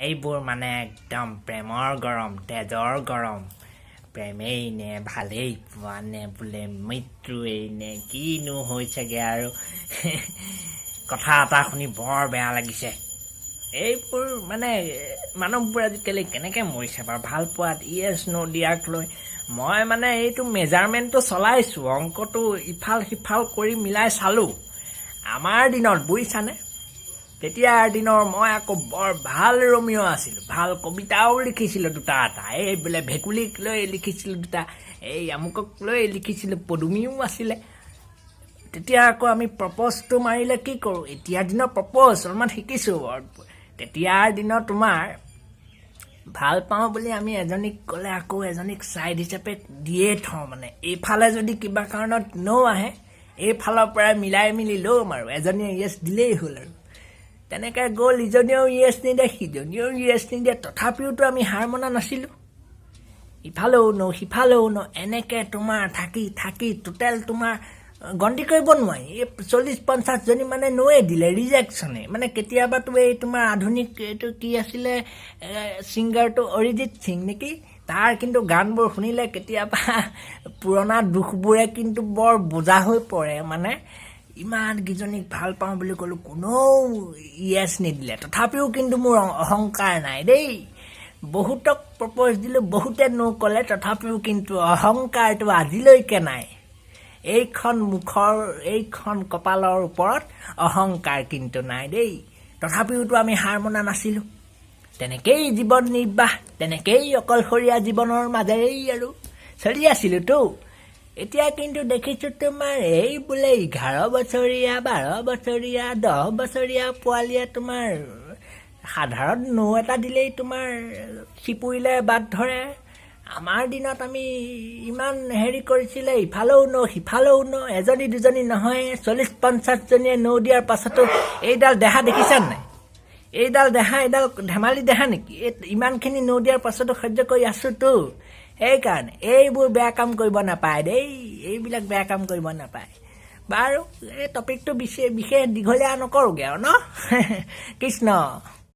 এইবোৰ মানে একদম প্ৰেমৰ গৰম, তেজৰ গৰম। প্ৰেমেই নে ভালেই পোৱা নে বোলে মৃত্যুৱেই নে কিনো হৈছেগে আৰু। কথা এটা শুনি বৰ বেয়া লাগিছে। এইবোৰ মানে মানুহবোৰ আজিকালি কেনেকৈ মৰিছে বাৰু ভাল পোৱাত য়েছ ন' দিয়াক লৈ? মই মানে এইটো মেজাৰমেণ্টটো চলাইছোঁ, অংকটো ইফাল সিফাল কৰি মিলাই চালোঁ। আমাৰ দিনত, বুজিছানে, তেতিয়াৰ দিনৰ মই আকৌ বৰ ভাল ৰমিঅ' আছিলোঁ। ভাল কবিতাও লিখিছিলোঁ দুটা এটা। এই বোলে ভেকুলীক লৈ লিখিছিলোঁ দুটা, এই আমুকক লৈ লিখিছিলোঁ, পদুমীও আছিলে। তেতিয়া আকৌ আমি প্ৰপ'জটো মাৰিলে কি কৰোঁ? এতিয়াৰ দিনৰ প্ৰপ'জ অলপমান শিকিছোঁ। তেতিয়াৰ দিনত তোমাৰ ভাল পাওঁ বুলি আমি এজনীক ক'লে আকৌ এজনীক ছাইড হিচাপে দিয়ে থওঁ। মানে এইফালে যদি কিবা কাৰণত ন' আহে, এইফালৰ পৰাই মিলাই মিলি ল'ম আৰু এজনীয়ে য়েছ দিলেই হ'ল। আৰু তেনেকৈ গ'ল, ইজনীয়েও য়েছ নিদিয়ে, সিজনীয়েও য়েছ নিদিয়ে, তথাপিওতো আমি হাৰ মনা নাছিলোঁ। ইফালেও ন', সিফালেও ন', এনেকৈ তোমাৰ থাকি থাকি টোটেল তোমাৰ গন্তি কৰিব নোৱাৰি, এই 40-50জনী মানে ন'য়ে দিলে, ৰিজেকশ্যনে। মানে কেতিয়াবাতো এই তোমাৰ আধুনিক এইটো কি আছিলে ছিংগাৰটো, অৰিজিত সিং নেকি, তাৰ কিন্তু গানবোৰ শুনিলে কেতিয়াবা পুৰণা দুখবোৰে কিন্তু বৰ বোজা হৈ পৰে। মানে ইমান কেইজনীক ভাল পাওঁ বুলি ক'লোঁ, কোনেও য়েছ নিদিলে, তথাপিও কিন্তু মোৰ অহংকাৰ নাই দেই। বহুতক প্ৰপ'জ দিলোঁ, বহুতে ন' ক'লে, তথাপিও কিন্তু অহংকাৰটো আজিলৈকে নাই। এইখন মুখৰ, এইখন কপালৰ ওপৰত অহংকাৰ কিন্তু নাই দেই। তথাপিওতো আমি হাৰ মনা নাছিলোঁ। তেনেকেই জীৱন নিৰ্বাহ, তেনেকেই অকলশৰীয়া জীৱনৰ মাজেৰেই আৰু চলি আছিলোঁতো। এতিয়া কিন্তু দেখিছোঁ তোমাৰ এই বোলে 11 বছৰীয়া, 12 বছৰীয়া, 10 বছৰীয়া পোৱালীয়ে তোমাৰ সাধাৰণ ন' এটা দিলেই তোমাৰ চিপুৰিলে বাট ধৰে। আমাৰ দিনত আমি ইমান হেৰি কৰিছিলে, ইফালেও ন', সিফালেও ন', এজনী দুজনী নহয়, 40-50জনীয়ে ন' দিয়াৰ পাছতো এইডাল দেহা দেখিছা নাই? এইডাল দেহা, এইডাল ধেমালি দেহা নেকি? এই ইমানখিনি ন' দিয়াৰ পাছতো সহ্য কৰি আছোতো। সেইকাৰণে এইবোৰ বেয়া কাম কৰিব নাপায় দেই, এইবিলাক বেয়া কাম কৰিব নাপায়। বাৰু, এই টপিকটো বিশেষ বিশেষ দীঘলীয়া নকৰোঁগৈ আৰু ন। কৃষ্ণ।